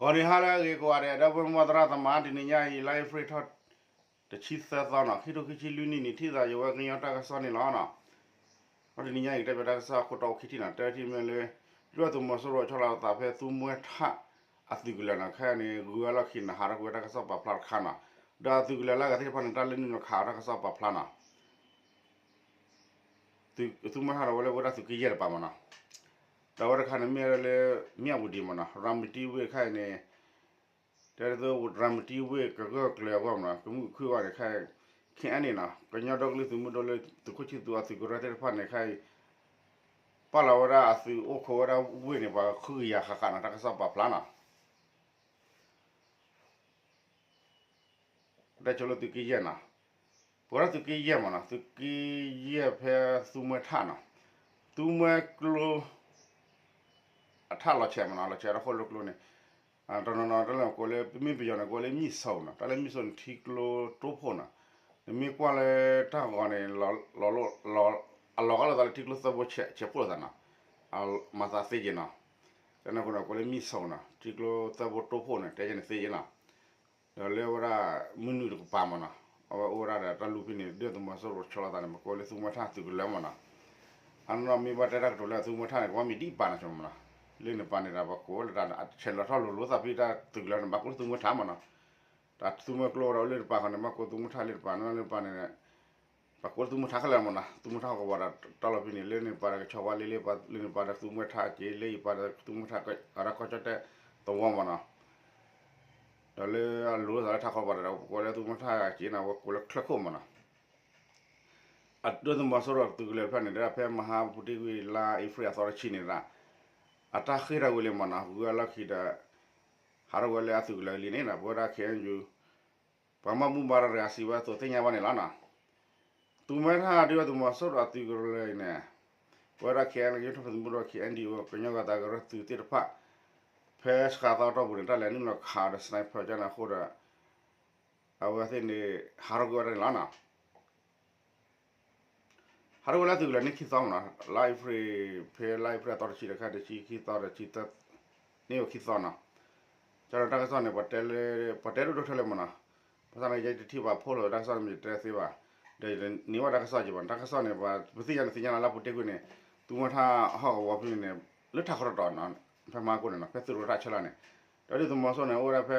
ဂီၤနံၤဟါလၢအဂ့ၤကိးဂၤဒဲး ဒီပုၢ်ဝဲၢ်သရၣ်သမါ တနံၤညါအံၤ လါအ့ဖြ့ၣ်ထီၣ် တဆံသၢသီနီၤ ခံထိခံဆံလွံၢ်နံၣ်န့ၣ် ထံၣ်သးယဝဲကညီတၢ်ကစီၣ်န့ၣ်လီၤနီၤ. ဒီးတနံၤညါအံၤ ကတဲဘၣ်တၢ်ကစီၣ်အခိၣ်တီအိၣ်ခံထံၣ်နီၤ တထံၣ်မ့ၢ်လၢ ဒုၣ်ဒါသုးမီၤစိရိၤဆီလီၤသးဖဲသူမွဲထၣ် အသုးကလၢၤနီၤ ခဲအံၤန့ၣ် ဂုၤဝဲလီၢ်ခံနီၤ ဟးထီၣ်ကွံာ်ဝဲတၢ်ကစီၣ်ပာ်ဖျါတခါနီၤ. ဒီးအသုးကလၢၤလၢအဂၤသ့ၣ်တဖၣ်န့ၣ် တၢ်လဲၤနုာ်လီၤခးအီၤတၢ်ကစီၣ်ပာ်ဖျါနီၤ သုမွဲထၣ်ဒီးဝဲလၢဝဲဒၣ်သုးက့ယဲၢ်တပၤမးနီၤ. ဒီးအဝဲတခါန့ၣ်မ့ၢ်ဝဲဒၣ်လၢ မၠၣ်ဝတံၤမးနီၤ ရၤမတံဝ့ၢ်တခါအံၤန့ၣ် တဲဒ်သိး ရၤမတံဝ့ၢ်ကဂၢၢ်ကျၢၤအဂီၢ်မးနီၤ ကမုၣ်ကခုၣ်အဂီၢ်န့ၣ် ခဲအံၤ ခဲအံၤန့ၣ်နီၤ ကညီဒီကလုာ်သုးမုၢ်ဒိၣ်လၢသုးခိၣ်ဆံသူအသုးကရၢသ့ၣ်တဖၣ်န့ၣ် ခဲအံၤ ပာ်လီၤဝဲဒၣ်အသုးအိၣ်ခိးဝဲဒၣ်ဝ့ၢ်န့ၣ် ပှၤဃုကယၤဃၣ်ဃၣ်နီၤ တၢ်ကစီၣ်ပာ်ဖျါနီၤ. ပတဲဆိလၢသုးက့ယဲၢ်နီၤ, ပဝဲဒၣ်သုးက့ယဲၢ်မးနီၤ, သုးက့ယဲၢ်ဖဲသူမွဲထၣ်နီၤ, သူမွဲကျိ အထၣ်လီၤဆဲးမးနီၤ, လီၤဆဲးဒီးဃိၣ်လိကျိန့ၣ်, တနီၤနီၤတၢ်လၢကိးလၢ ပမ့ၢ်ပယီၤန့ၣ် ကိးလၢမံၣ်ဆိးနီၤ, တၢ်လၢမံၣ်ဆိးန့ၣ် ထံကျိတိၢ်ဖှိၣ်နီၤ, နမ့ၢ်ကွၢ်လၢတၢ်ဂီၤန့ၣ် အလီၤဂာ်လိာ်သးလၢထံကျိသၢဘိဆဲးဖှိၣ်သးနီၤ, မၤသးသ့က့ၤနီၤ, တနီၤကိးန့ၣ်ကိးလၢမံၣ်ဆိးနီၤ, ထံကျိသၢဘိတိၢ်ဖှိၣ်န့ၣ် တဲယဲန့ၣ်သ့က့ၤနီၤ ဒီးလၢဝဲဒၣ်မုၢ်နုာ်တကပၤမးနီၤ, အဝဲအိၣ်ဝဲဒၣ်ဒီးတၢ်လူၤဖံန့ၣ် ဒုၣ်ဒါသုးမီၤစိရိၤဆီလီၤသးန့ၣ် ပကိးလၢသူမွဲထၣ်သုးကလၢၤမးနီၤ, အနီၢ်နီၢ်မ့ၢ်ဘၣ်တဲတၢ်ကတိၤလၢသူမွဲထၣ်န့ၣ် ကဘၣ်မ့ၢ်ဒ်ပၤနီၤဆိမးနီၤ, လၢန့ၣ်ပၤန့ၣ်ဒီးပှၤကိးလၢတၢ် ဆဲးလီၤထီၣ်လိၤလိၤသးဖဲတၢ်သုးကလၢၤန့ၣ် ဘၣ်ကိးလၢသူမွဲထၣ်မးနီၤ, တၢ်သူမွဲကျိဒီးလၢတပၤဃီန့ၣ် ဘၣ်ကိးသူမွဲထၣ်လၢတပၤနီၤ, လၢပၤန့ၣ် ပှၤကိးလၢသူမွဲထၣ်ခဲလၢာ်မးနီၤ, သူမွဲထၣ်ဟီၣ်ကဝီၤဒီးတၢ်လီၤဖံန့ၣ် လၢန့ၣ်ပၤဒီးကဆီဝါလ့လ့, လၢန့ၣ်ပၤဒီးသူမွဲထၣ်က့ၤလၢယပၤဒီးသူမွဲထၣ်ဒီးကီၢ်ကၠီၣ်တဲၣ်သဝီမးနီၤ, ဒီးလၢအလိၤသးလၢထးခီပၤဒီး ပကိးလၢသူမွဲထၣ်က့ၤနီၤ, ပှၤကိးလၢချၢခိၣ်မးနီၤ, အဒုၣ်ဒါသုးမီၤစိရိၤသုးကလၢၤတဖၣ်န့ၣ် ဒ်ဖဲမဟါပူၤတ့ၢ်ကွံာ်လါအ့ဖြ့ၣ်အသီတဆံန့ၣ်ဒၣ်, အတၢ်ဃ့ၢ်တၢ်ဝံၤလံမးနီၤ, ဂုၤအလီၢ်ခံဒီး ဟးထီၣ်ဝဲလၢအသုးကလၢၤလံန့ၣ်နီၤ, ပဝဲဒၣ် ခ့ၣ်အဲၣ်ယူၣ် ပှၤမၤဘူၣ်ဘါရၤတဂၤစံးဝဲအသိးသ့ၣ်ညါဘၣ်န့ၣ်လီၤနီၤ, သူမွဲထၣ်ဒုၣ်ဒါသုးမီၤစိရိၤအသုးကလၢၤအံၤန့ၣ်, ပဝဲဒၣ် ခ့ၣ်အဲၣ်ယူၣ် ထီၣ်ဖျဲးသုးမုၢ်ဒိၣ် ခ့ၣ်အဲၣ်ယူၣ် ကညီဂၤသးကရၢသုးသ့ၣ်တဖၣ်, ဖဲစှၤသီအတီၢ်ပူၤန့ၣ် တၢ်လဲၤနုာ်လီၤခးဒီး sniper ကန့ၣ်အဃိဒီး အဝဲသ့ၣ်န့ၣ် ဟးထီၣ်ကွံာ်ဝဲဒၣ်န့ၣ်လီၤနီၤ. ဟးထီၣ်ဝဲလၢသုးကလၢၤန့ၣ်ခံသီမးနီၤ, လါအ့ဖြ့ၣ် ဖဲလါအ့ဖြ့ၣ်အသီတဆံဒီး ခဲတဆံခံသီဒီးဆံသၢ, န့ၢ်ဝဲခံသီနီၤ, ကၠီဒီးတၢ်ကစီၣ်န့ၣ် ပှၤတဲဒိၣ်ဒိၣ်ထဲလဲၣ်မးနီၤ, ဘၣ်ဆၣ်န့ၣ် ယတထံၣ်ပှၤဖီၣ်လိာ်တၢ်ကစီၣ်န့ၣ် ယတဲသ့ဘၣ်, ဒီးန့ၢ်ဝဲတၢ်ကစီၣ်က့ၤဘၣ်, တၢ်ကစီၣ်န့ၣ် ပှၤပသ့ၣ်ညါန့ၣ်သ့ၣ်ညါလၢလါပူၤတ့ၢ်ကွံာ်န့ၣ်, သူမွဲထၣ်ဟီၣ်ကဝီၤဖဲန့ၣ်န့ၣ်, လၢထးခီတတီၤနီၤ, ဖဲမဟါကိၣ်န့ၣ်နီၤ, ဖဲသုးရိၣ်တၢ်ဆၢလၢ်န့ၣ်, ဒီးဒုၣ်ဒါသုးမီၤစိရိၤန့ၣ် အိၣ်ဝဲဒၣ်ဖဲ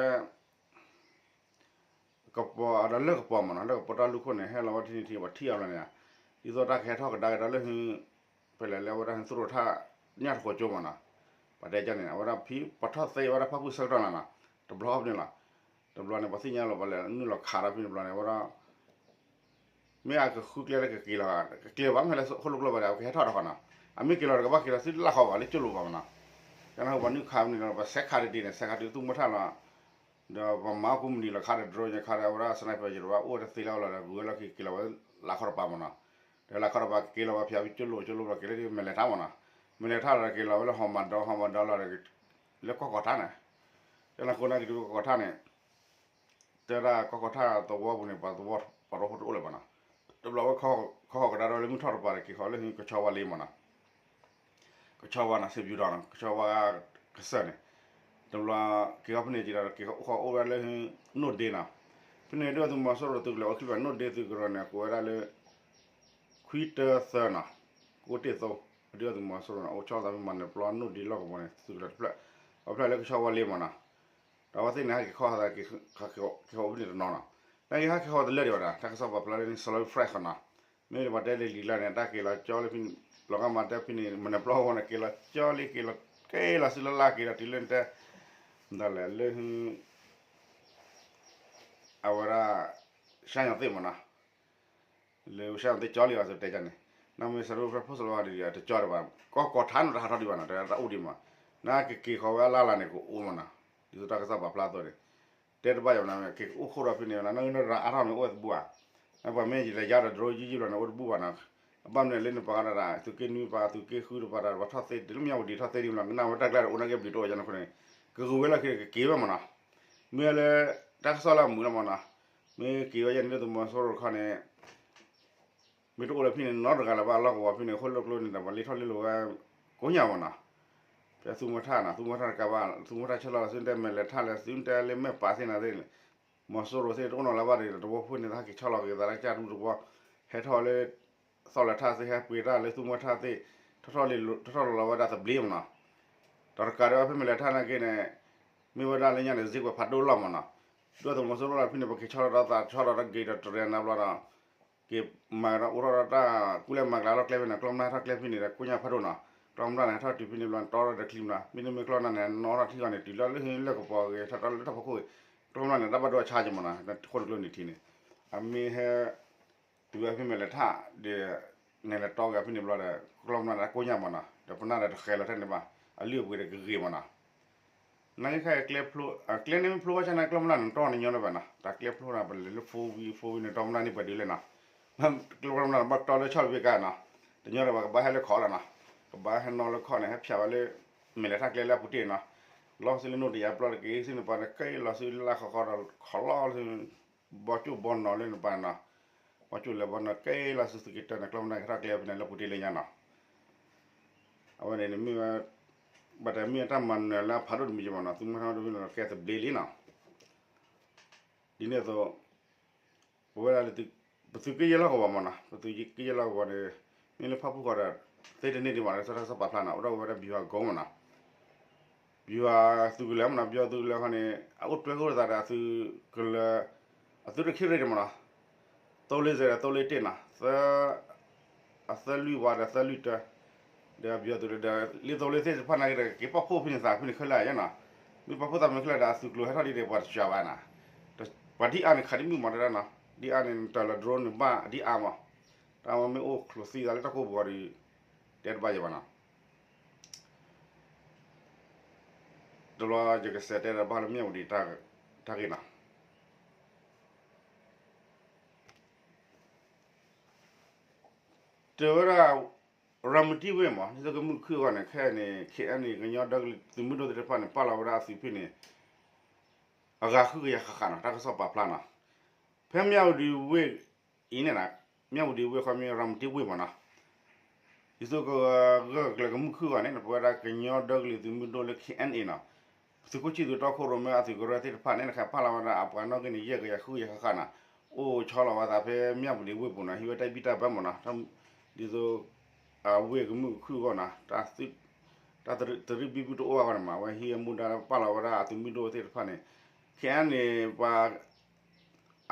ကပီၤဒီးလၢကပီၤမးနီၤ, လၢကပီၤတၢ်လူၢ်ခိၣ်န့ၣ် ဟဲလီၤဝဲတနံၤထံး ပှၤထံၣ်အီၤလီၤန့ၣ်, ဒ်သိးတၢ်ကဟဲထီၣ်ကဒါက့ၤဒီးလၢဟု, ဖဲလဲၣ်လၢအဝဲဒၣ်ဟုသုးရိၣ်တၢ်ညၣ်တဃိးကၠိမးနီၤ, ပှၤတဲကန့ၣ် အဝဲဒၣ်ဖံ ပှၤထီၣ်သ့ဝဲဒၣ်ဖၣ်ပူၣ်ဆၢကတီၢ်လီၤနီၤ, တဘျီအီၣ်ဖဲန့ၣ်လီၤ, တဘျီန့ၣ် ပှၤသ့ၣ်ညါလီၤ ပှၤလဲၤနုာ်လီၤခးဒီးဖဲန့ၣ်တဘျီန့ၣ် အဝဲဒၣ် မ့ၢ်အကဃုကျဲလၢကက့ၤလီၤ, ကက့ၤလီၤဘၣ် မ့ၢ်လၢဃိၣ်လိာ်ကျိဘၣ်ဒီး အဝဲကဟဲထီၣ်ဒီးဃီနီၤ, အမ့ၢ်က့ၤလီၤဒီးကဘၣ်က့ၤလီၤဆူလၢ်ဃီဘၣ် လၢကၠိလိၤဘၣ်မးနီၤ, ကန့ၣ်ပှၤနုာ်ခးဖဲန့ၣ်ဒီး ပှၤဆဲးခးတဒ့န့ၣ် ဆဲးခးတုၤသူမွဲထၣ်လီၤ ဒီးပှၤမၤအီၣ်ကိးမုၢ်နံၤလီၤခးဒီး drone ခးဒီး အဝဲဒၣ် sniper ယတဘၣ်အိၣ်တသ့လၢအီၤလီၤဒီး ဂုၤဝဲလီၢ်ခံက့ၤလီၤဝဲလၢလါခီတပၤမးနီၤ, ဒီးလါခီတပၤက့ၤလီၤဝဲဖျါဖဲကၠိလိၤ ကၠိလိၤဘျီက့ၤလၢမဲာ်လဲၤထါမးနီၤ, မဲာ်လဲၤထါလီၤဒီးက့ၤလီၤဝဲလၢဟီၣ်မၤဒီ ဟီၣ်မၤဒီလီၤဒီး လၢကီၢ်ကီၢ်ထါန့ၣ်, တဲလၢခိၣ်နၢ်က့ၤတုၤကီၢ်ကီၢ်ထါန့ၣ် တဲဒၣ်ကီၢ်ကီၢ်ထါသဝီပူၤန့ၣ် ပှၤသဝီပှၤရိဖှိၣ်တအိၣ်လၢၤဘၣ်နီၤ, တဘျီဝဲခီဟီၣ်ကဒါဒီးလၢမုၢ်ထီၣ်တပၤဒီး က့ၤဃီၤလၢကဆီဝါလ့မးနီၤ, ကဆီဝါနီၤ စံးပျူၤဒီးနီၤ ကဆီဝါကစၢၢ်န့ၣ်, တဘျီက့ၤဃီၤဖဲန့ၣ်က့ၤဒီး က့ၤဃီၤအိၣ်ဝဲဒၣ်လၢ နိၣ်ဒ့နီၤ, ဖဲန့ၣ်ဒုၣ်ဒါသုးမီၤစိရိၤသုးကလၢၤ အိၣ်ချံဘၣ်နိၣ်ဒ့သုးကရၢန့ၣ် ကိးဝဲဒၣ်လၢ ခွံတၢသၢနီၤ, ကိးတ့ၢ်သိ, ဒုၣ်ဒါသုးမီၤစိရိၤန့ၣ် အိၣ်ဆီလီၤသးဖဲမၤနၢၤပျီနိၣ်ဒ့လီၢ်ကဝီၤန့ၣ် သုးကလၢၤတဖျၢၣ်, အဖျၢၣ်လၢကဆီဝါလ့မးနီၤ, ဒီးအဝဲသ့ၣ်န့ၣ် ဟဲက့ၤခီသး က့ၤဃီၤဖဲန့ၣ်တနီၤနီၤ, နာ်က့ၤဟဲက့ၤဃီၤတလၢာ်ဒံးဘၣ်ဒီး တၢ်ကစီၣ်ပာ်ဖျါလၢ Salween Press ဃီနီၤ, မ့ၢ်ပှၤတဲလၢလံာ်လၢ်န့ၣ် တၢ်က့ၤလီၤကၠီလၢဖဲန့ၣ်, လီၤဂာ်မးတဲဖဲန့ၣ် မၤနၢၤပျီဝဲန့ၣ် က့ၤလီၤကၠီလံ က့ၤလီၤက့ၤလီၤဆူလၢ်လၢ်က့ၤဒီးတုၤလၢနတဲ, မတၤလဲၣ်လၢ အဝဲဒၣ် ရှါညါသ့ၣ်မးနီၤ, လၢရှါညါသ့ၣ်ကၠီလံအီၤ တဲကန့ၣ်, နမ့ၢ် Salween Press ဖိစလီၤဒံးဒီး တကၠီဒံးဘၣ်, ကီၢ်ကီၢ်ထါန့ၣ်တဟးထီၣ်ဒံးဘၣ်နီၤ, တၢ်အိၣ်ဒံးမး, နကက့ၤဃီၤဝဲအလၢ်လၢ်န့ၣ် ကအိၣ်မးနီၤ, ဒ်သိးတၢ်ကစီၣ်ပာ်ဖျါအသိးန့ၣ်, တဲတဘၣ်ယၤမးနီၤ, က့ၤအိၣ်ခိၣ်ဒီးဖဲန့ၣ် နဂ့ၢ်နရၤအါထီၣ်န့ၣ် အိၣ်ဝဲတဘူၣ်ဘၣ်, ပှၤမ့ၢ်ယလဲၤယါဒီး drone ယံၢ်ယံၢ်ဘျီန့ၣ် အိၣ်တဘူၣ်ဘၣ်နီၤ, အဘၣ်မနုၤလဲၣ်လၢနပှၤကဒီး သုးက့နွံပၤ သုးက့ဃုတပၤဒီး ပှၤထီၣ်သ့ တုၤလၢမၠၣ်ဝတံၤထီၣ်သ့ဒံးဘျီ ကနၣ်ဝဲတၢ်ကျါဒီး အိၣ်နာ်က့ဘျုးတအိၣ်ယါန့ၣ်အဃိန့ၣ်, ကဂုၤဝဲလီၢ်ခံကက့ၤဝဲမးနီၤ, မ့ၢ်လၢ တၢ်ကစီၣ်လၢအမုာ်လီၤမးနီၤ, မ့ၢ်က့ၤဝဲယဲန့ၣ်လၢသုးမီၤစိရိၤတခီန့ၣ် မ့ၢ်တအိၣ်လၢဖဲန့ၣ် နီတဂၤလၢၤဘၣ် အလီၢ်ကဝီၤဖဲန့ၣ် ဃိၣ်လိာ်ကျိန့ၣ်ဒီး ပှၤလ့ထီၣ်လ့လိာ်ဝဲ ကိးညါမးနီၤ, ဖဲ တဲသူမွဲထၣ်နီၤ, သူမွဲထၣ်တကးဘၣ်, သူမွဲထၣ်ဆဲးလီၤ သုတဲမဲာ်လဲၤထၣ်လဲၣ် သုတဲလၢမဲာ်ပာ်သ့ၣ်နၤသ့ၣ်န့ၣ်, မီၤစိရိၤသ့ၣ်တအိၣ်နီၤလၢၤဘၣ်ဒီး တဝီဖိန့ၣ် သးဟဲက့ၤဆီလီၤက့ၤသးလၢကစၢ်ဒူတဝီ, ဟဲထီၣ်လၢ သီၣ်လဲၤထၣ်သ့ၣ် ဟဲပှ့ၤတၢ်လၢသူမွဲထၣ်သ့ၣ်, ထီၣ်ထီၣ်လီၤဝဲဒၣ်သဘျ့မနီၤ, ဒီးတကးဒံးဘၣ်ဖဲမဲာ်လဲၤထၣ်နာ်က့န့ၣ်, မ့ၢ်ဝဲဒၣ်လၢညါန့ၣ် စ့ၢ်ကီးဖးဒိၣ်လီၤမနီၤ, ဒုၣ်ဒါသုးမီၤစိရိၤလၢဖဲန့ၣ် ပက့ၤဆီလီၤဒီးသး ဆီလီၤဒီးဂ့ၤဒီးတရဲၣ်နၤဘျီဒီး က့ၤမၤကဒီးအိၣ်ထီၣ်ဒီးတၢ်ကူၣ်လဲၢ်မၤကျဲလီၤကျဲဖဲန့ၣ် ကျီၢ်မနၢ်ဟဲထီၣ်ကျဲဖဲန့ၣ်ဒီး ကိညၢ်ဖးဒိၣ်နီၤ, ကျီၢ်မနၢ်န့ၣ် ဟဲထီၣ်တုၤဖဲန့ၣ်ဘျီန့ၣ် တီထီၣ်ဒီးချံမနီၤ, မ့တမ့ၢ်ကျီၢ်မနၢ်န့ၣ် နီၣ်ထီၣ်ထံဂီၤန့ၣ် တုၤလၢလၢဟ့လၢကပီၤဂ့ၤ ထီၣ်တၢ်လၢတၢ်ဖီခိၣ်ဂ့ၤ, ကျီၢ်မနၢ်န့ၣ် တၢ်ဘၣ်ဒိအဆါက့မနီၤ, ဃိၣ်တကျိန့ၣ်ထံန့ၣ်, အမ့ၢ်ဟဲ တုၤဝဲဖဲမဲာ်လဲၤထၣ်ဒီး နဲၣ်လဲၤတီက့ၤဖဲန့ၣ်ဘျီဒီး ကျီၢ်မနၢ်န့ၣ် ကိညၢ်မနီၤ, ဒီးပနၢ်ဒီးတဃဲၤလီၤထဲန့ၣ်ဘၣ်, အလုၢ်အပှ့ၤဒီးကဂ့ၤမနီၤ နာ်က့ခဲအံၤ ကျဲန့ၣ်မ့ၢ်ဖျိဘၣ်ဆၣ်န့ၣ် ကျီၢ်မနၢ်န့ၣ် တီၢ်နညီလၢၤဘၣ်နီၤ, တၢ်ကျဲဖျိန့ၣ် ပလဲၤလၢ four wheel, four wheel န့ၣ် ကျီၢ်မနၢ်န့ၣ် ပှဲၤဒ်လဲၣ်နီၤ, ကျီၢ်မနၢ်န့ၣ် ဘၣ်တီလၢဆီၣ်တဘ့ၣ်ကါနီၤ, တညီဒီးပှၤကဘၣ်ဟဲလၢခီၣ်လီၤနီၤ, ကဘၣ်ဟဲနီၤလၢခီၣ်န့ၣ် ဟဲဖၠးဝဲလၢ မဲာ်လဲၤထၣ်ကျဲလၢအပူၤတ့ၢ်နီၤ, လီၤဆူလၢနိၣ်တယၤပျီတက့ၢ် ဆူန့ၣ်ပှၤန့ၣ် က့ၤလီၤဆူလၢလၢခီခီဒီး ခီၣ်လီၤလၢ ဘီကၠိၣ်ဘီနီၤလၢန့ၣ်ပှၤနီၤ, ဘီကၠိၣ်လဲၤဘီနီၤက့ၤလီၤဆူသုးက့တၢန့ၣ် ကျီၢ်မနၢ်က့ၤထီၣ်ကျဲဖဲန့ၣ်လၢပူၤတ့ၢ်လၢညါနီၤ အဝဲန့ၣ်န့ၣ်မ့ၢ်ဝဲ ဘၣ်တၢ်မ့ၢ်တၢ်မၤနၢၤလၢအဖးဒိၣ်တမံၤက့မနီၤ, သုမ့ၢ်ထီၣ်ဒ်န့ၣ်ကဲသဘျ့လံနီၤ, ဒ်န့ၣ်အသိး ပဝဲဒၣ်လၢ ပသုးက့ယဲၢ်လီၢ်ကဝီၤမနီၤ, ပသုးက့ယဲၢ်လီၢ်ကဝီၤန့ၣ် မ့ၢ်လၢဖၣ်ပူၣ်ဃီဒီး သ့တန့ၢ်ဒံးဘၣ်လၢ စီၤတၢ်ကစီၣ်ပာ်ဖျါနီၤ, အိၣ်ဒီးဝဲဒၣ်ဘံၣ်ဟးကိမနီၤ ဘံၣ်ဟးသုးကလၢၤမနီၤ, ဘံၣ်ဟးသုးကလၢၤခီန့ၣ် အအိၣ်တွဲဃုာ်သးဒီးအသုးကလၢၤ အသုးတခ့ရ့ၣ်န့ၣ်မနီၤ, သိလ့ၣ်စဲးဒီးသိလ့ၣ်တ့ၢ်နီၤ, သၢ အသၢလွံၢ်ဝါဒီးသၢလွံၢ်တၢ, ဒီးဘံၣ်ဟးသုးကလၢၤဒီး လ့သိလ့ၣ်သ့ၣ်တဖၣ်နာ်က့ဒီး က့ၤပာ်ဖှိၣ်ဖဲန့ၣ်သးဖဲန့ၣ်ခဲလၢာ်နီၤ, မ့ၢ်ပာ်ဖှိၣ်သးဖဲန့ၣ်ခဲလၢာ်ဒီး အသုးကျိၤဟဲထီၣ်ဒ်န့ၣ် ပှၤတစှၤဘၣ်နီၤ, ပှၤဒ်အါန့ၣ် ခးဒ်မုၢ်မၤတၢ်နီၤ, ဒ်အါန့ၣ် တၢ်လီၤ drone န့ၣ်ဘၣ်ဒ်အါမး, တၢ်မ့ၢ်အိၣ်ချိးသံသးလၢတၢ်ကိၢ်ပူၤဒီး တဲတဘၣ်ယဲၢ်ဘၣ်နီၤ တဘျီယကစးတဲဒီးဘၣ်ဃးလၢမၠၣ်ဝတံၤတၢ်ဂ့ၢ်နီၤ, တဲဝဲဒၣ် ရၤမတံဝ့ၢ်မး ဒ်သိးကမုၢ်ခုၣ်အဂီၢ်န့ၣ် ခဲအံၤန့ၣ် ခဲအံၤန့ၣ် ကညီဒီကလုာ်သုးမုၢ်ဒိၣ်သ့ၣ်တဖၣ်န့ၣ် ပာ်လီၤဝဲဒၣ်အသုးဖဲန့ၣ် အဂၤဃုကယၤဃၣ်ဃၣ်နီၤ တၢ်ကစီၣ်ပာ်ဖျါနီၤ, ဖဲမၠၣ်ဝတံၤဝ့ၢ်အံၤန့ၣ် မၠၣ်ဝတံၤဝ့ၢ်ခီမ့ၢ် ရၤမတံဝ့ၢ်မးနီၤ ဒ်သိးကဂၢၢ်ကျၢၤကမုၢ်ခုၣ်အဂီၢ်န့ၣ် ပဝဲဒၣ်ကညီဒီကလုာ်သုးမုၢ်ဒိၣ်လၢ ခဲအံၤန့ၣ်နီၤ သုးခိၣ်ဆံၣ်သူးတီခိၣ်ရိၣ်မဲအသုးကရၢသ့ၣ်တဖၣ်န့ၣ် နခးပာ်လီၤဝဲဒၣ်အပှၤနီၣ်ဂံၢ်န့ၣ် ယဲၢ်ကယၤဃုကယၤဃၣ်ဃၣ်နီၤ အိၣ်ဆီလီၤဝဲသးဖဲမၠၣ်ဝတံၤဝ့ၢ်ပူၤနီၤ ဟံးဝဲတၢ်ဘံၣ်တၢ်ဘၢမးနီၤ ဒ်သိး အဝ့ၢ်ကမုၢ်ကခုၣ်အဂီၢ်နီၤ တၢ်တရံးဘံဘူတအိၣ်ဘၣ်အဂီၢ်န့ၣ်မး အဝဲဟံးအမူဒါလၢပာ်လီၤဝဲဒၣ်အသုးမုၢ်ဒိၣ်သ့ၣ်တဖၣ်န့ၣ် ခဲအံၤန့ၣ် ပှၤ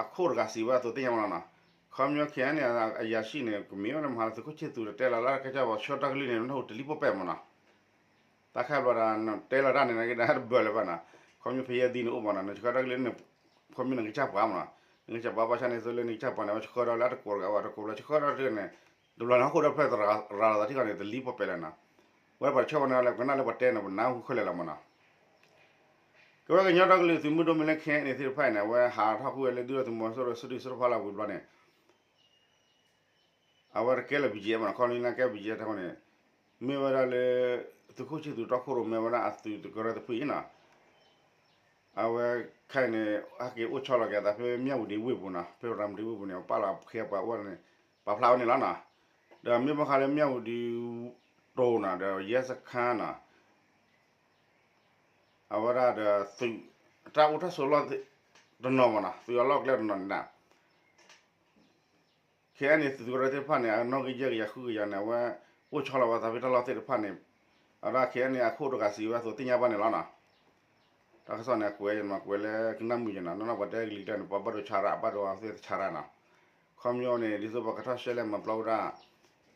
အခိၣ်တဂၤစံးဝဲအသိးသ့ၣ်ညါမးနီၤ ခီပညီ ခဲအံၤန့ၣ် အယၤၡံၣ်န့ၣ် ကမ့ၢ်ဝဲလၢမဟါလၢသုးခိၣ်ဆံၣ်သူးတဲလီၤလၢကစၢ်ပှၤဆှၢတၢ်ကလုၢ်န့ၣ် နၢ်ဟူတလံၣ်ပီၣ်ပဲၢ်မးနီၤ တၢ်ခဲဘျီဒီး တဲလီၤတၢ်န့ၣ် နက့ဒၣ်တဘၢလၢၤဘၣ်နီၤ ခီပညီဖဲယဲၢ်သံန့ၣ်အိၣ်မးနီၤ နဆှၢတၢ်ကလုၢ်န့ၣ် ခီပညီနကစၢ်ပှၤမးနီၤ နကစၢ်ပှၤဘၣ်ဆၣ်န့ၣ် သိလၢနကစၢ်ပှၤန့ၣ် အဝဲဆှၢဒီးလၢအတကိးတဂၤဘၣ် တကိးလၢဆှၢဒီးတဂၤန့ၣ် တဘျီန့ၣ်ဟီၣ်ခိၣ်ဒီဖျၢၣ်ရၤလီၤသးထံၣ်ဃီန့ၣ် တလံၣ်ပီၣ်ပဲၢ်လၢၤနီၤ ဝဲပှၤတဆၢဝဲန့ၣ်လၢကနၣ်လၢပှၤတဲန့ၣ် ပနၢ်ဟူခဲလၢာ်လီၤမးနီၤ ကဝဲကညီဒီကလုာ်သုးမုၢ်ဒိၣ်မ့ၢ်လၢ ခဲအံၤန့ၣ် သ့ၣ်တဖၣ်အံၤန့ၣ် အဝဲဟးထီၣ်ကွံာ်ဝဲလၢဒုၣ်ဒါသုးမီၤစိရိၤ စူးတံၢ်စူးတဖီလာ်ဝံၤဘျီန့ၣ် အဝဲတကဲလၢၤ ဘီဂျီအက်ဖ် မးနီၤ ခီပညီကဲ ဘီဂျီအက်ဖ် တခီန့ၣ် မ့ၢ်ဝဲဒၣ်လၢ သုးခိၣ်ဆံၣ်သူးတီခိၣ်ရိၣ်မဲဝဲဒၣ်အသုးကရၢတဖုအံၤနီၤ အဝဲခဲအံၤန့ၣ် ဟဲက့ၤအိၣ်ဆီလီၤက့ၤအသးဖဲမၠၣ်ဝတံၤဝ့ၢ်ပူၤနီၤ ဖဲရၤမတံၤဝ့ၢ်ပူၤန့ၣ် ပာ်လီၤခဲပှၤအိၣ်န့ၣ် ပာ်ဖျါဝဲန့ၣ်လီၤနီၤ ဒီးမ့ၢ်ဘၣ်ဃးလၢမၠၣ်ဝတံၤတိၤနီၤ ဒီးယဲစခါနီၤ အဝဲဒၣ်ဒီးသုး တၢ်အိၣ်တၢ်ဆိးလီၢ် တနီၤမးနီၤ သုးအလီၢ်ကျဲတနီၤန့ၣ်ဒၣ် ခဲအံၤန့ၣ် သုးကရၢသ့ၣ်တဖၣ်န့ၣ် အနီၣ်ဂံၢ်ယဲၢ်ကယၤဃုကယၤန့ၣ် အဝဲအိၣ်ဆီလီၤဝဲသးဖဲတၢ်လီၢ်သ့ၣ်တဖၣ်န့ၣ် အဝဲဒၣ် ခဲအံၤန့ၣ် အခိၣ်တဂၤစံးဝဲအသိးသ့ၣ်ညါဘၣ်န့ၣ်လီၤနီၤ တၢ်ကစီၣ်န့ၣ် အကွဲးယဲၢ်မး ကွဲးလၢကနၣ်မုာ်ယဲၢ်နီၤ နီၢ်နီၢ်ပှၤတဲကလံၤကျါန့ၣ် ပှၤဘၣ်ဒိဆါရၣ် ဘၣ်ဒိအဝဲသ့ၣ်တဆါရၣ်နီၤ ခီပညီန့ၣ် ဒ်သိးပှၤကထီၣ်ရှဲလဲၣ်မၤပျီဝဲဒၣ်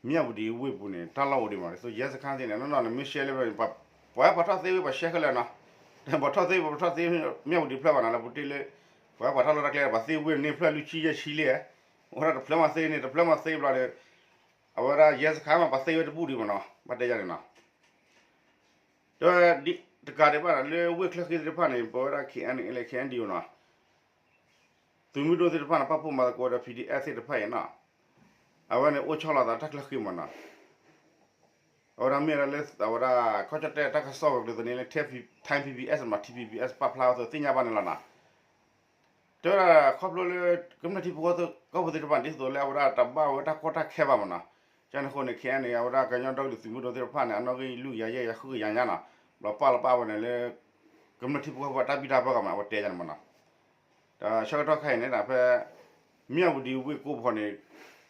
မၠၣ်ဝတံၤဝ့ၢ်ပူၤန့ၣ် တၢ်လီၢ်အိၣ်ဒံးမး ဒ်သိးယဲစခါသ့ၣ်န့ၣ် နီၢ်နီၢ်န့ၣ် မ့ၢ်ရှဲလဲၣ်ဘၣ်န့ၣ် ပှၤဟဲပှၤထီၣ်သ့ဝဲပှၤရှဲခဲလၢာ်နီၤ ပှၤထီၣ်သ့ဝဲပှၤထီၣ်သ့ မၠၣ်ဝတံၤဖျၢၣ်ဘၣ်နီၤ လၢပူၤတ့ၢ်လၢ ပှၤဟဲပှၤထီၣ်လီၢ်တၢ်ကျဲ ပှၤသ့ဝ့ၢ်န့ၣ်ဖျၢၣ်လွံၢ်ဆံယဲၢ်ဆံလံ အိၣ်ဒၣ်တဖျၢၣ်မးသ့န့ၣ် တဖျၢၣ်မးသ့ဘျီဒီး အဝဲဒၣ်ယဲစခါမး ပှၤသ့ဝဲတဘူၣ်ဒံးမးနီၤ ဘၣ်တဲယၤန့ၣ်နီၤ တဲဝဲ တကးဒံးဘၣ်နီၤ လၢဝ့ၢ်ချၢဃံသ့ၣ်တဖၣ်န့ၣ် ပဝဲဒၣ် ခဲအံၤန့ၣ် လၢ ခဲအံၤဒံးနီၤ သုးမုၢ်ဒိၣ်သ့ၣ်တဖၣ်န့ၣ် ပာ်ဖှိၣ်မၤသကိးဒီး ပီၣ်ဒီးဖၣ် သ့ၣ်တဖၣ်အံၤနီၤ အဝဲန့ၣ် အိၣ်ဆီလီၤသးတၢ်ချၢဃံမးနီၤ အဝဲဒၣ်မ့ၢ်ဝဲဒၣ်လၢ အဝဲဒၣ် ခီၣ်ကၠီၣ်တဲၣ်တၢ်ကစီၣ်ပကျိၤသန့လၢ Thai P B S မး T P B S ပာ်ဖျါအသိးသ့ၣ်ညါဘၣ်န့ၣ်လီၤနီၤ တဲဝဲဒၣ်ခီဖျိလၢ ကမျၢၢ်ထံဖိကီၢ်ဖိသ့ၣ်တဖၣ် ဒ်သိးလၢအဝဲဒၣ်တဘၣ်ဝဲတၢ်ကီတၢ်ခဲဘၣ်မးနီၤ ကန့ၣ်အဃိန့ၣ် ခဲအံၤန့ၣ် အဝဲဒၣ်ကညီဒီကလုာ်သုးမုၢ်ဒိၣ်သ့ၣ်တဖၣ်န့ၣ် အနီၣ်ဂံၢ်လွံၢ်ကယၤယဲၢ်ကယၤဃုကယၤညါနီၤ လီၤပာ်လီၤပာ်ဝဲန့ၣ်လၢ ကမျၢၢ်ထံဖိကီၢ်ဖိအတၢ်ဘံၣ်တၢ်ဘၢကမး အဝဲတဲယၤန့ၣ်မးနီၤ. ဒီးဆၢကတီၢ်ခဲအံၤန့ၣ်ဒၣ်ဖဲ မၠၣ်ဝတံၤဝ့ၢ်ကိးဖီန့ၣ်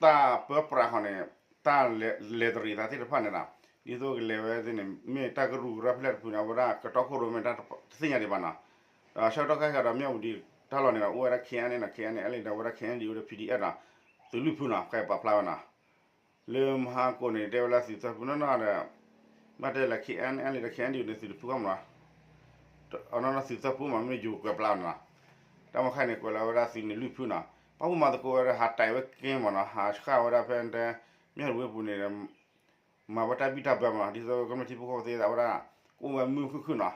တၢ်ပၢပြးဃီန့ၣ် တၢ်လဲၤတရံးသးသ့ၣ်တဖၣ်န့ၣ်ဒီး ဒ်သိးကလဲၤဝဲသ့ၣ်န့ၣ် မ့ၢ်တၢ်ကရူၢ်ကရၢဖဲလဲၣ်တဖုန့ၣ် အဝဲဒၣ်ကတီၢ်ခိၣ်ရိၣ်မဲတၢ်တသ့ၣ်ညါဒံးဘၣ်နီၤ. ဒီးဆၢကတီၢ်ခဲအံၤဒီး မၠၣ်ဝတံၤတၢ်လီၢ်န့ၣ်ဒီး အိၣ်ဝဲဒၣ် K N A နီၤ K N A လံဒီး အဝဲဒၣ် K N D O ဒီး P D F နီၤ ခဲအံၤပာ်ဖျါဝဲနီၤ လၢမဟါကိးန့ၣ် တဲဝဲလၢသုးသၢဖုနီၢ်နီၢ်ဒီး ဘၣ်တဲလၢ K N L ဒီး K N D O န့ၣ် သုးတဖုဃီမးနီၤ, အနီၢ်နီၢ်သုးသၢဖုမး မ့ၢ်ယိၤကွဲးပျါနီၤ, တၢ်မၤခါန့ၣ် ကွဲးလီၤဝဲဒၣ်သုးန့ၣ်လွံၢ်ဖုနီၤ, ပှၤဖိမၤသကိးဝဲဒၣ် ဟးတဲာ်ဝဲက့ၤမးနီၤ, ဟးဆှၣ်ဝဲဒၣ်ဖဲတဲ မၠၣ်ဝတံၤဝ့ၢ်ပူၤန့ၣ် မၤဝဲတၢ်ဘံၣ်တၢ်ဘၢမးနီၤ, ဒ်သိးကမျၢၢ်ထံဖိကီၢ်ဖိသ့ၣ်အဝဲဒၣ် ကအိၣ်ဝဲမုာ်ခုၣ်ခုၣ်နီၤ,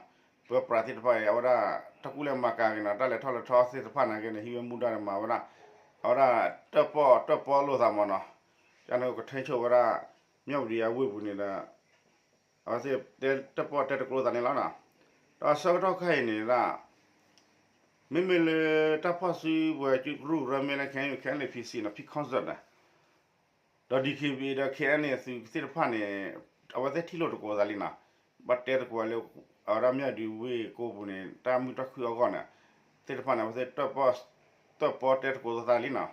ပၢပြးသ့ၣ်တဖၣ်အံၤ အဝဲဒၣ် တၢ်ကူၣ်လဲၤမၤကၤက့ၤနီၤ, တၢ်လဲၤထီၣ်လဲၤထီသ့ၣ်တဖၣ်နာ်က့န့ၣ် ဟံးဝဲမူဒါန့ၣ်မၤဝဲဒၣ်, အဝဲဒၣ် တၢၣ်ပီၣ်တၢၣ်ပီၣ်လိာ်သးမးနီၤ, ကန့ၣ်ကထိန်းချုပ်ဝဲဒၣ် မၠၣ်ဝတံၤအဝ့ၢ်ပူၤန့ၣ်ဒီး အဝဲသ့ၣ်တဲ တၢၣ်ပီၣ်တဲတကျိသးန့ၣ်လီၤနီၤ, ဒီးဆၢကတီၢ်ခါအံၤန့ၣ်ဒၣ် မ့မ့ၢ်လၢတၢ်ဖီၣ်စုကဝဲၤကရူၢ်ကရၢမ့ၢ်လၢ K N U K N L P C နီၤ P Concert န့ၣ် ဒီး D K B A ဒီး K N A သုးသ့ၣ်တဖၣ်န့ၣ် အဝဲသ့ၣ်ထံၣ်လိာ်သကိးသးလံနီၤ, ဘၣ်တဲသကိးဝဲလၢ အဝဲဒၣ်မၠၣ်ဝတံၤဝ့ၢ်ကိးပူၤန့ၣ် တၢ်မုာ်တၢ်ခုၣ်အဂီၢ်န့ၣ် သ့ၣ်တဖၣ်န့ၣ် အဝဲသ့ၣ် တၢၣ်ပီၣ်တဲသကိးသးလံနီၤ.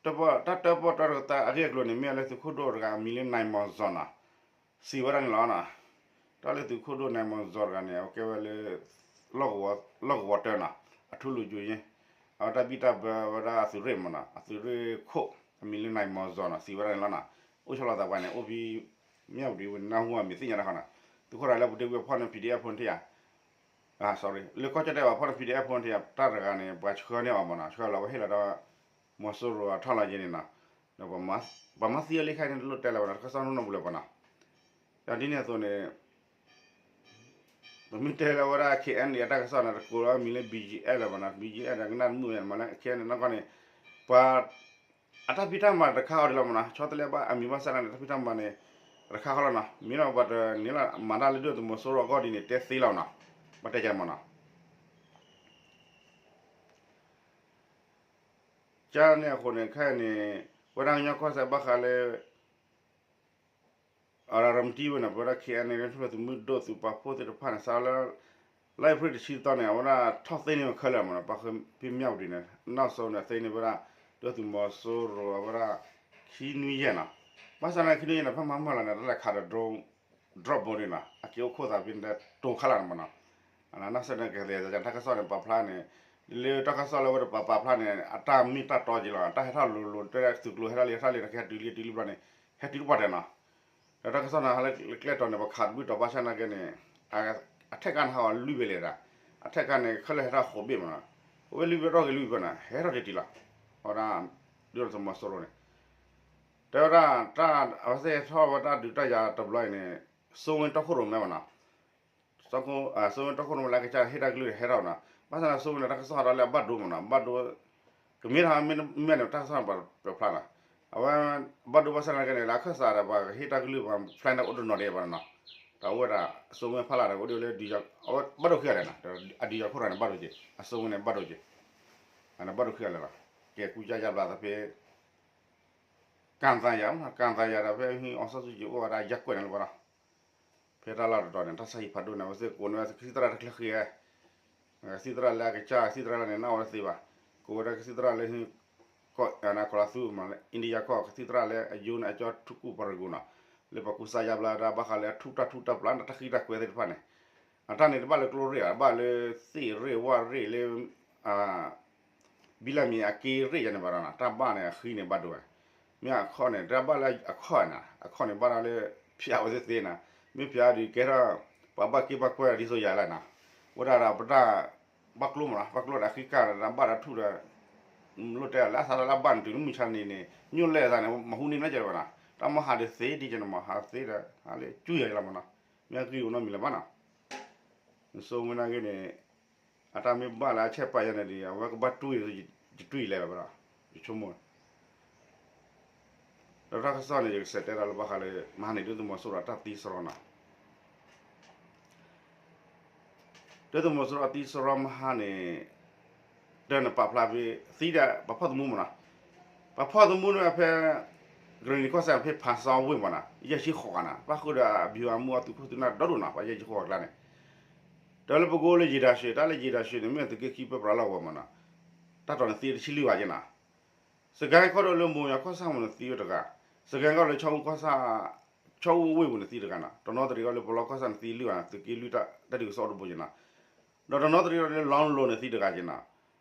တၢၣ်ပီၣ် တၢ်တၢၣ်ပီၣ်တဲသကိးသးအဂ့ၢ်အကျိၤန့ၣ် မ့ၢ်လၢသုးခိၣ်ဒိၣ်တဂၤအမံၤလၢ နိုင်မောင်ဇော် နီၤ, စံးဝဲဒၣ်န့ၣ်လီၤ. တၢ်လၢသုးခိၣ်ဒိၣ် နိုင်မောင်ဇော် တဂၤန့ၣ် အကဲဝဲလၢ လီၢ်ကဝီၤတၢနီၤ, အထူလူၤယိၤယ့ၣ်, အဝဲတၢ်ဘံၣ်တၢ်ဘၢဝဲဒၣ်အသုးရ့ၣ်မးနီၤ, အသုးရ့ၣ်ခိၣ် အမံၤလၢ နိုင်မောင်ဇော် နီၤ, စံးဝဲဒၣ်န့ၣ်လီၤနီၤ. အိၣ်ဆီလီၤသးပှၤန့ၣ် အိၣ်ဖဲ မၠၣ်ဝတံၤဝ့ၢ်န့ၣ် နၢ်ဟူအမံၤသ့ၣ်ညါတခီနီၤ, သုးခိၣ်တဂၤလၢပူၤတ့ၢ်ဝံၤအဖီၣ်န့ၣ် P D F ဖိန့ၣ်တယၤ sorry လၢကီၢ်ကၠီၣ်တဲၣ်ဘၣ်ဖီၣ်န့ၣ် P D F ဖိန့ၣ်တယၤ တၢ်တဂၤန့ၣ် ပှၤဆှၢန့ၢ်အီၤမးနီၤ, ဆှၢလီၤဝဲဟ့ၣ်လီၤဒီး မီၤစိရိၤအထီၣ်လီၤယ့ၣ်န့ၣ်နီၤ, ဒီးပှၤမၤသံအီၤလံခါန့ၣ် တလိၣ်တဲလၢၤဘၣ်နီၤ, တၢ်ကစီၣ်နီၢ်နီၢ်ပူၤလၢၤဘၣ်နီၤ, ဒီးဒ်န့ၣ်အသိးန့ၣ် ပမ့ၢ်တဲလၢဝဲဒၣ် K N A အတၢ်ကစီၣ်န့ၣ် တကိးလၢအမံၤလၢ B G F လၢၤဘၣ်နီၤ, B G F ဒီးကနၣ်တမုာ်ဝဲမးလၢ K N A နီၢ်ကီၢ်န့ၣ် ပှၤ အတၢ်ဖံးတၢ်မၤတခါဃီဒံးလီၤမးနီၤ, ဆီတလဲဘၣ်အမံၤဘၣ်ဆၣ်န့ၣ် တၢ်ဖံးတၢ်မၤန့ၣ် တခါဃီလီၤနီၤ, မ့ၢ်လီၤပှၤတန့ၢ်လီၤမၤတၢ်လၢဒုၣ်ဒါသုးမီၤစိရိၤအဂီၢ်ဒ်န့ၣ် တဲသ့လီၤနီၤ, ဘၣ်တဲကဲမးနီၤ. ကန့ၣ်အဃိန့ၣ် ခဲအံၤန့ၣ် ဝဲဒၣ်ကညီကီၢ်စဲၣ်ဘၣ်ဃးလၢ အရၤရၤမတံဝဲန့ၣ် ပဝဲဒၣ် K N A န့ၣ် ထူၣ်ဖျဲးသုးမုၢ်ဒိၣ်သုးပာ်ဖှိၣ်သ့ၣ်တဖၣ်န့ၣ် စးလၢ လါအ့ဖြ့ၣ်တဆံသီန့ၣ် အဝဲဒၣ်ထီၣ်သ့န့ၢ်ဝဲခဲလၢာ်မးနီၤ, ပှၤဃ့ဖဲမၠၣ်ဝတံၤန့ၣ် နီၢ်စိန့ၣ် သ့န့ၢ်ဝဲဒၣ် ဒုၣ်ဒါသုးမီၤစိရိၤအဝဲဒၣ် ခံနွံယဲၢ်နီၤ, ဘၣ်ဆၣ်န့ၣ် ခံနွံယဲၢ်န့ၣ် ဖဲမဟါမုၢ်လီၤန့ၣ် တၢ်လဲၤခးဒီး drone drop bomb န့ၣ်နီၤ, အက့ၤအိၣ်ခိၣ်သးဖဲန့ၣ် တိၤခါလၢ်န့ၣ်မးနီၤ, နီၢ်စိန့ၣ် ကသ့ၣ်ညါတၢ်ကစီၣ်န့ၣ် ပာ်ဖျါန့ၣ် လၢတၢ်ကစီၣ်လၢဝဲတပာ်ပာ်ဖျါန့ၣ် အတၢ်မ့ၢ်တၢ်တီက့ၤလီၤ, တၢ်ဟဲထီၣ်လိၤလိၤ တဲသုးကျိၤဟဲထီၣ်လံ ဟဲထီၣ်လံ တကဟဲတုၤလံတုၤလံဘျီန့ၣ် ဟဲတုၤတပှၢ်တၢၢ်နီၤ, ဒီးတၢ်ကစီၣ်န့ၣ် ဟးလၢကျဲတီၤန့ၣ် ပှၤခးတဘျုးတီၤဘၣ်ဆၣ်နာ်က့န့ၣ် အထဲကါန့ၣ်ဟးဂီၤလွံၢ်ဘ့ၣ်လဲၣ်ဒၣ်, အထဲကါန့ၣ် ခဲလၢာ်ဟဲထီၣ်ဃိးဘ့ၣ်မးနီၤ, အဝဲလွံၢ်ဘ့ၣ်ထီၣ်က့ၤလွံၢ်ဘ့ၣ်နီၤ ဟဲထီၣ်တ့ၢ်တ့ၢ်လီၤ, အဝဲဒၣ် ဒုၣ်ဒါသုးမီၤစိရိၤန့ၣ် တဲဝဲဒၣ် တၢ်အဝဲသ့ၣ်ထီၣ်ဝဲတၢ်ဒုးတၢ်ယၤတဘျီအံၤန့ၣ် စိဝ့တီၢ်ခိၣ်ရိၣ်မဲမးနီၤ စိဝ့တီၢ်ခိၣ်ရိၣ်မဲလၢအကစၢ်ဟ့ၣ်တၢ်ကလုၢ်ဟဲထီၣ်နီၤ, ဘၣ်ဆၣ်န့ၣ် စိဝ့န့ၣ် တၢ်ကစီၣ်ဟးထီၣ်လၢအဘၣ်ဒိမးနီၤ, ဘၣ်ဒိ ကမ့ၢ်ထီၣ်မ့ၢ်န့ၣ် တၢ်ကစီၣ်န့ၣ်ပှၤပာ်ဖျါနီၤ, အဝဲ ဘၣ်ဒိဘၣ်ဆၣ်နာ်က့န့ၣ် လၢအခၢၣ်စးဒီး ပှၤဟ့ၣ်တၢ်ကလုၢ်ပှၤ fly န့ၣ်အိၣ်တနီၤဒံးဘၣ်နီၤ, ဒီးအဝဲဒၣ် စိဝ့ဖးလၢ်ဒီး အိၣ်ဒံးလၢ အဝဲဘၣ်ဒိခံဂၤလဲၣ်နီၤ, အဒုးယၤခိၣ်ရၣ်န့ၣ်ဘၣ်ဒိက့ၤ အစိဝ့န့ၣ်ဘၣ်ဒိက့ၤ, အန့ၣ်ဘၣ်ဒိခံဂၤလဲၣ်လီၤ, ကဲကူကယါဘျါသးဖဲ ကၣ်သးယၤ ကၣ်သးယၤဒီးဖဲ အောင်ဆန်းစုကြည် အိၣ်ဝဲဒၣ်ယၢ်ကွဲၢ်န့ၣ်လၢၤဘၣ်နီၤ, ဖဲတၢ်လီၢ်တတီၤန့ၣ် တၢ်ဆါဟံၣ်ဖးဒိၣ်န့ၣ် အဝဲသ့ၣ်ကိးန့ၢ်ဝဲကသံၣ်သရၣ်တၢ်ချၢဃံ, ကသံၣ်သရၣ်လၢအကစၢ် ကသံၣ်သရၣ်လၢန့ၣ် နၢ်ဝဲတသ့ဘၣ်, ကိးဝဲဒၣ်ကသံၣ်သရၣ်လၢ ကီၢ် ကီၢ်လါသူ မ့ၢ်လၢ India ကီၢ် ကသံၣ်သရၣ်လၢအယိန့ၣ် အကၠီထူကူၣ်ပရဂူၤနီၤ, လၢပှၤကူစါယါဘျါတၢ်ဘၣ်ဃးလၢအထူးတၢ်ထူးတၢ်ပျၢ်န့ၣ် တၢ်ဃံတၢ်ကွဲသ့ၣ်တဖၣ်န့ၣ်, အတၢ်န့ၣ်တဘၣ်လၢကျိရ့ၣ်ဘၣ်, ဘၣ်လၢသ့ၣ်ရ့ၣ်ဝၣ်ရ့ၣ်လၢ ဘံလၢမ့ၢ်အက့ရ့ၣ်ယါန့ၣ်ဘၣ်ဒီးနီၤ, တၢ်ဘၣ်န့ၣ်အဃံန့ၣ်ဘၣ်ဒိဝဲ, မ့ၢ်အခီၣ်န့ၣ် တၢ်ဘၣ်လၢအခီၣ်နီၤ, အခီၣ်န့ၣ်ဘၣ်ဒီးလၢ ဖျါဝဲသ့ၣ်သ့နီၤ, မ့ၢ်ဖျါဒီးကဲထီၣ် ပှၤဘၣ်က့ဘၣ်ကွဲဒ်သိးယၤလၢနီၤ, ဝဲဒၣ်ဒီးပတၢ်ဘၣ်ကျိမးနီၤ, ဘၣ်ကျိဒီးအဃံကၢ်ဒီး တၢ်ဘၣ်ဒီးထူၣ်ဒီး လိၣ်တဲလၢအသးဒီးလၢအဘၣ်န့ၣ်တုၤလၢမုၢ်ဆါန့ၣ်န့ၣ် ညိၣ်လဲၢ်အသးန့ၣ် မၤဟူန့ၢ်နီတစဲးဘၣ်နီၤ, တၢ်မ့ၢ်ဟးဒုးသ့ဒ်ကဲန့ၣ်မး ဟးသ့ဒီး ဟးလၢကၠူယၤလီၤမးနီၤ, မ့ၢ်အဂံၢ်အိၣ်နီတမံၤလၢၤဘၣ်နီၤ နစိဝ့နာ်က့န့ၣ် အတၢ်မ့ၢ်ဘၣ်လၢအဆဲးပာ်ယၤန့ၣ်ဒီး အဝဲကဘၣ်တွံၢ် ယတွံၢ်လဲၤလီၤဘၣ်ဒီး ယဆိကမိၣ်, ဒီးတၢ်ကစီၣ်န့ၣ် ယကစံးတဲဒီးလၢဘၣ်ဃးလၢ မဟါန့ၣ် ဒုၣ်ဒါသုးမီၤစိရိၤအတၢ်သံစရီနီၤ ဒုၣ်ဒါသုးမီၤစိရိၤအတၢ်သံစရီမဟါန့ၣ် တၢ်န့ၣ်ပာ်ဖျါဖဲ သံဒၣ်ပှၤဖီၣ်သမူမးနီၤ, ပှၤဖီၣ်သမူန့ၣ်ဖဲ ကရ့ၣ်နံၤကီၢ်စဲၣ်ဖဲဖးစီဝ့ၢ်မးနီၤ ယဲၢ်ဆံဃိးဂၤနီၤ ပၣ်ဃုာ်ဒီးအဘံၤအမူအသုးခိၣ်သုးနၢ်ဒီဒိၣ်နီၤ ပှၤယဲၢ်ဆံဃိးဂၤကျါန့ၣ် ဒီးလၢပကိးလၢယ့ၤဒၤၡ့ တၢ်လၢယ့ၤဒၤၡ့န့ၣ် မ့ၢ်သုးက့ခံပၢပြးလီၢ်ကဝီၤမးနီၤ တၢ်တီၤန့ၣ်သံတဆံလွံၢ်ဂၤယဲနီၤ စကဲကီၢ်ဒိၣ်လၢမိၢ်ယီၤကီၢ်ဆၣ်ပူၤန့ၣ်သံဝဲတဂၤ, စကဲကီၢ်ဒိၣ်လၢ ဆီအူဝ့ၢ်ပူၤန့ၣ်သံတဂၤနီၤ, တနီသရံၣ်ကီၢ်လၢပလီကီၢ်ဆၣ်န့ၣ်သံလွံၢ်ဂၤန့ၣ် သုးက့လွံၢ်တၢ်ဒုးကစီၣ်အိၣ်တဘိက့နီၤ, ဒီးတနီသရံၣ်ကီၢ်လၢ လီလိၤန့ၣ်သံတဂၤက့နီၤ,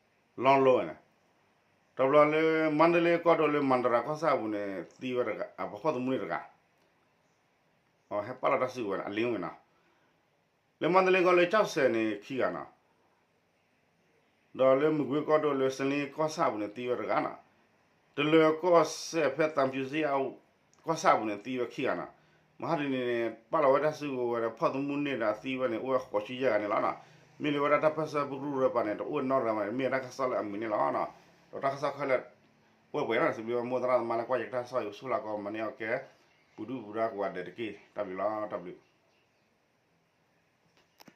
လီလိၤန့ၣ်, တဘျီလၢ မါတလ့ကီၢ်ဒိၣ်လၢမၤတရၤကီၢ်ဆၣ်ပူၤန့ၣ်သံဝဲတဂၤ အပှၤဖီၣ်သမူန့ၣ်တဂၤ ဟဲပာ်လီၤတၢ်စုကဝဲၤန့ၣ် အလ့ဝဲနီၤ, လၢမါတလ့ကီၢ်လၢကၠီၣ်စဲးန့ၣ်ခံဂၤနီၤ, ဒီးလၢမုၢ်ကွ့ကီၢ်ဒိၣ်လၢစလ့ကီၢ်ဆၣ်ပူၤန့ၣ်သံဝဲတဂၤနီၤ, တလၢၤကီၢ်စဲၣ်ဖဲသံဖြူဇရပ်ကီၢ်ဆၣ်ပူၤန့ၣ်သံဝဲခံဂၤနီၤ, မဟါတနံၤန့ၣ် ပာ်လီၤဝဲတၢ်စုကဝဲၤဒီးဖီၣ်သမူန့ၣ်ဒီးသံဝဲန့ၣ် အိၣ်ဝဲဃိးဆံယဲၢ်ဂၤန့ၣ်လီၤနီၤ, မ့ၢ်လၢဝဲဒၣ်တၢ်ပၢၢ်ဆၢပကရူၢ်ရၢပၤန့ၣ် တအိၣ်နီတဂၤမး မ့ၢ်တၢ်ကစီၣ်လၢအမုာ်န့ၣ်လီၤနီၤ, ဒီးတၢ်ကစီၣ်ခဲလၢာ် အိၣ်ပှဲၤနီၤ စံးဘျုးမိၢ်သရၣ်သမါလၢကွၢ်ယကတၢ်ကစီၣ်အံၤ ဆူၣ်လၢကီးမၤန့ၢ်အီၤကဲ ပူၤဒုၣ်ပူၤဒါကိးဂၤဒဲးတက့ၢ် တၢ်ဘျုးလီၤ တၢ်ဘျုး